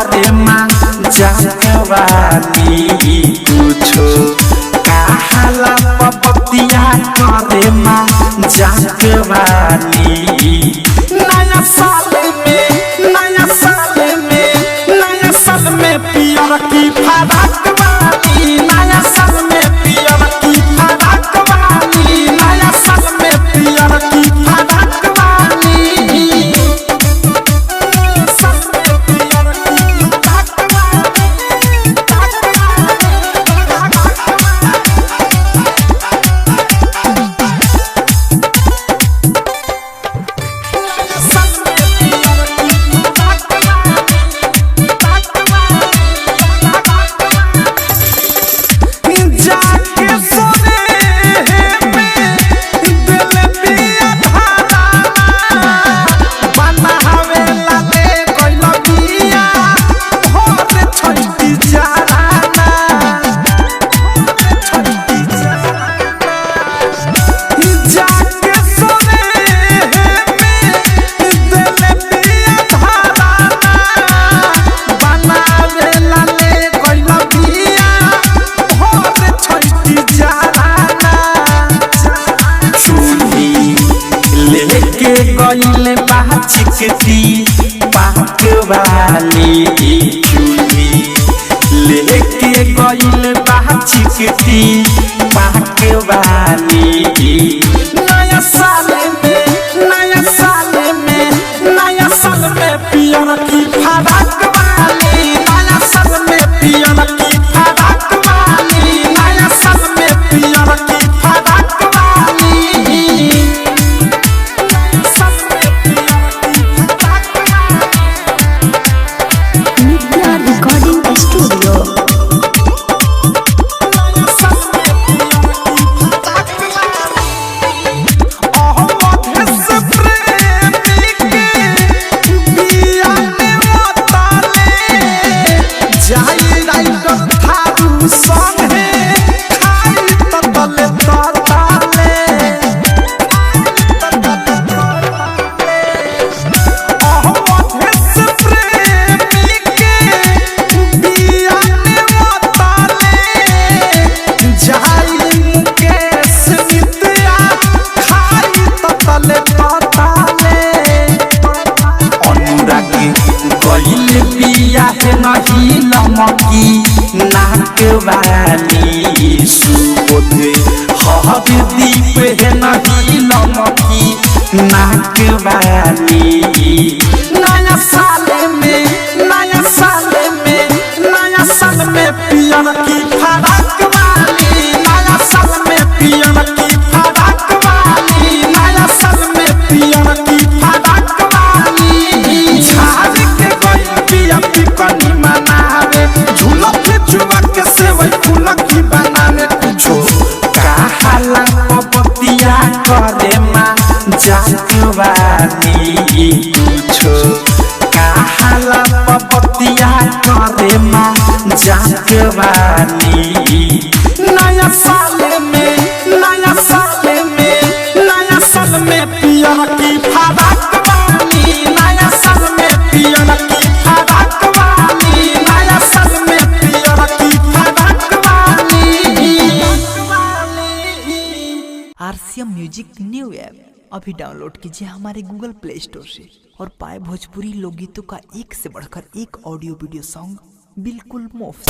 करे माँ जाकवाली कुछो कहाला पपतिया करे माँ जाकवाली। नया साल में नया साल में नया साल में पियर की फराक वाली, नया साल में पियर की फराक वाली, नया साल में पियर की फराक वाली। गइल बा छिकती पाक वाली चूल्ही लेके गइल बा छिकती पाक वाली। नया साल में नया साल में नया साल में पियर की फराक वाली, नया साल में पियर की फराक वाली, नया साल में पियर की फराक वाली। Recording studio. नहीं लमकी नाक वाली सुबोध हर दीप है नहीं लमकी नाक वाली। नया साल में नया साल में नया साल में पियर की फराक वाली, नया साल में पियर की फराक वाली, नया साल में पियर की फराक वाली। झाड़ के गइल पिया पिकनी मनावे, झूला के चुआ के सेवई फूलकी बनावे, कुछो कहाला पपतिया करे माँ जाकवाली कुछो कहाला पपतिया करे माँ जाकवाली। नया साल में नया साल में नया साल में पियर की फराक वाली, नया साल में पियर की फराक वाली, नया साल में पियर की फराक वाली। आरसीएम म्यूजिक न्यू ऐप अभी डाउनलोड कीजिए हमारे गूगल प्ले स्टोर से और पाए भोजपुरी लोकगीतों का एक से बढ़कर एक ऑडियो वीडियो सॉन्ग बिल्कुल मुफ्त।